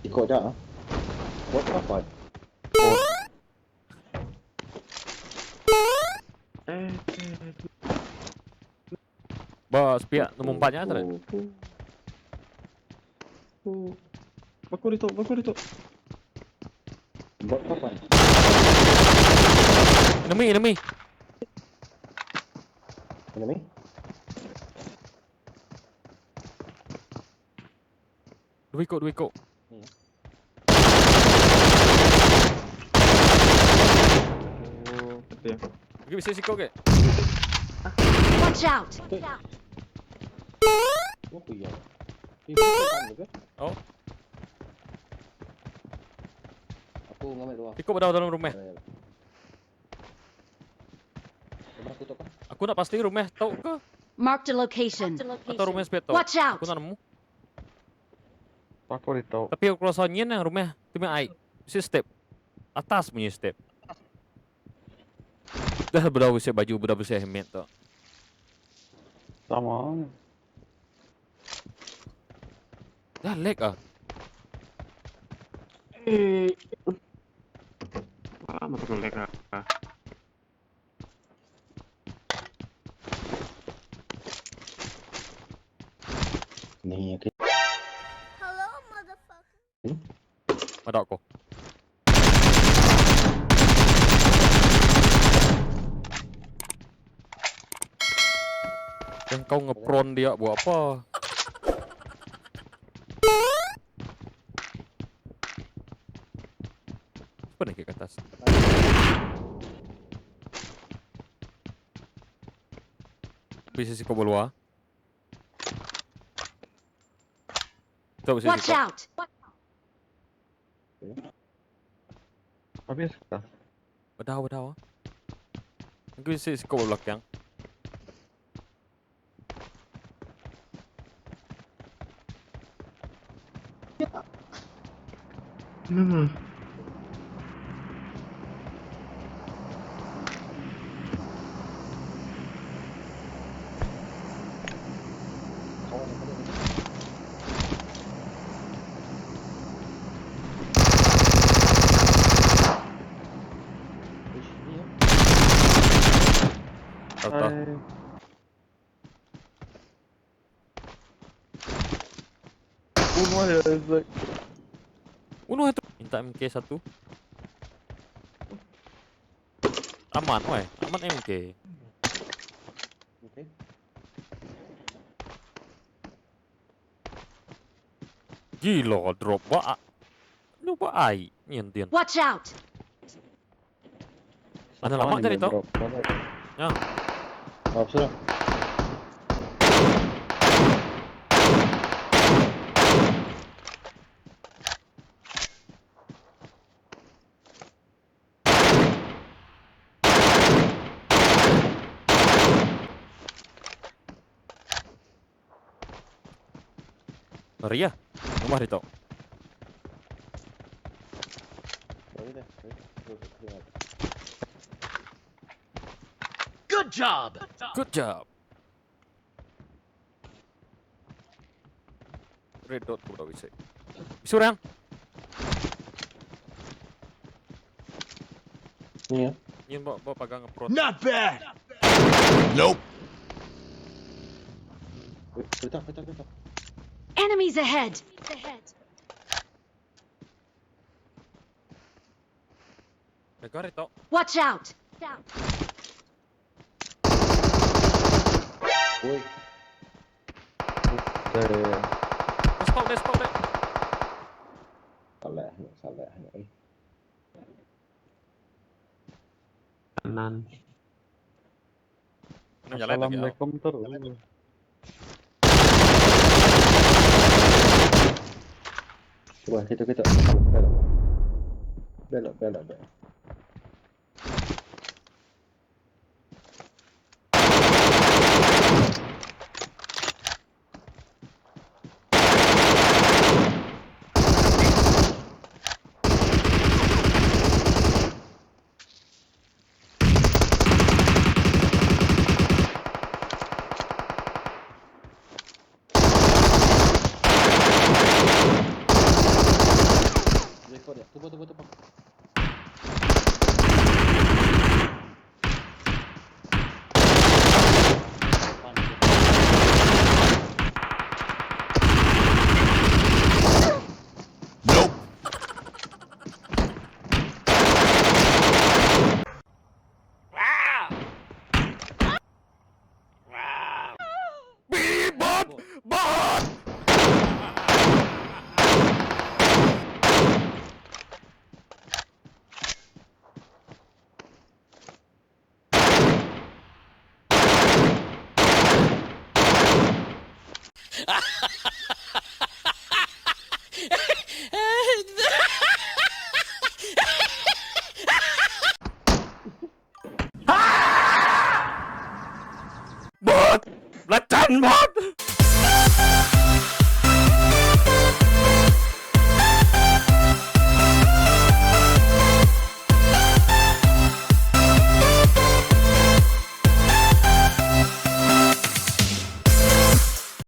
Iko aja ah. Bot ke apa? Eh. Ba sepiak nombor empat nya tadi. Oh. Baku ditu, baku ditu. Bot ke apa? Enemy, enemy. Enemy? Dua iko, dua iko. Oh, betul. Okey, bisa siko ke? Watch out! Apa ya? Eh, bukan ke? Oh. Aku ngambil dua. Iko berada dalam rumah. Rumah aku tu apa? Aku nak pasti rumah tau ke Marked a location. atau rumah sepiak tau. Watch out! Aku nak nemu. Aku ditu. Tapi aku rasa nyin lah rumah tu punya air. Mesti step. Atas punya step. Dah berdah bersih baju, berdah bersih helmet tu. Sama. Dah lag ah. Eh. Ah, mata lag ah. Ni okey. Hello, motherfucker. Ada aku. Yang kau ngepron dia buat apa? Apa naik ke atas? Bisa si kau luar. Tu bisa si Watch kau. out! Habis kah? Bedah, bedah. Mungkin bisa si kau belakang. Kawan yang tadi. Ish, ni ya. Tak tahu. Bunuh aja Isaac. Bunuh itu. Minta MK satu. Aman, weh. Aman MK. Okey. Gila drop ba. Lu ba ai nyen tian. Watch out! Ada lama tadi tau. Ya. Oh, sudah. Lari ya. Rumah di tau. Boleh dah. Boleh. Boleh. Boleh. Good job! Good job. Red dot ku dah bisa. Bisa orang. Ni ya. Nyen bawa bawa pagang ngepron. Not bad! Nope. Kereta, kereta, kereta. Enemies ahead! Negara itu. Watch out! Oi. Dari Stop deh, stop deh. Salah, salah. Eh. kanan. Mana jalan lagi? Assalamualaikum terus. Cuba kita kita. Belok. Belok, belok, belok. Tubuh, tubuh, tubuh.